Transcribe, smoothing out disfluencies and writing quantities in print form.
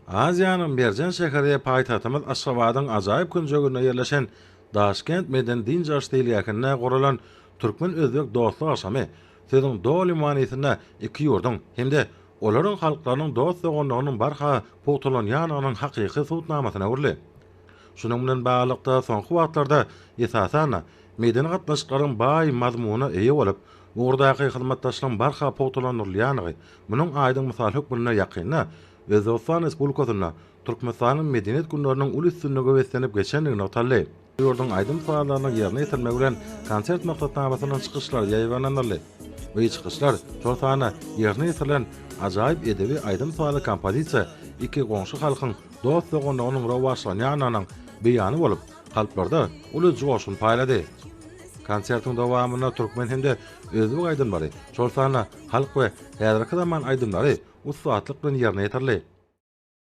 Aziýanyň merjen şäheri paýtagtymyz Aşgabadyň ajaýyp künjeginde ýerleşen Daşkent medeni-dynç alyş seýilgähinde guralan türkmen-özbek dostluk agşamy sözüň doly manysynda iki ýurduň hem-de olaryň halklarynyň dost-doganlygynyň barha pugtalanýandygynyň hakyky subutnamasyna öwrüldi. Şunuň bilen baglylykda, soňky wagtlarda, esasan-da, medeni gatnaşyklaryň baý mazmuna eýe bolup, ugurdaky hyzmatdaşlygyň barha pugtalandyrylýandygy munuň aýdyň mysaly hökmünde ýakynda Özbegistan Respublikasynda Türkmenistanyň Medeniýet günleriniň uly üstünlige beslenip geçendigi nygtaldy. Ýurduň aýdym-sazlarynyň ýerine ýetirmegi bilen konsert maksatnamasyndan çykyşlar ýaýbaňlandyryldy. Bu çykyşlar, şol sanda ýerine ýetirilen ajaýyp edebi aýdym-sazly kompozisiýa iki goňşy halkyň dost-doganlygynyň rowaçlanýandygynyň beýany bolup, kalplarda uly joşgun paýlady. Konsertiň dowamynda türkmen hem-de özbek aýdymlary, şol sanda halk we häzirki zaman aýdymlary ussatlyk bilen ýerine ýetirildi.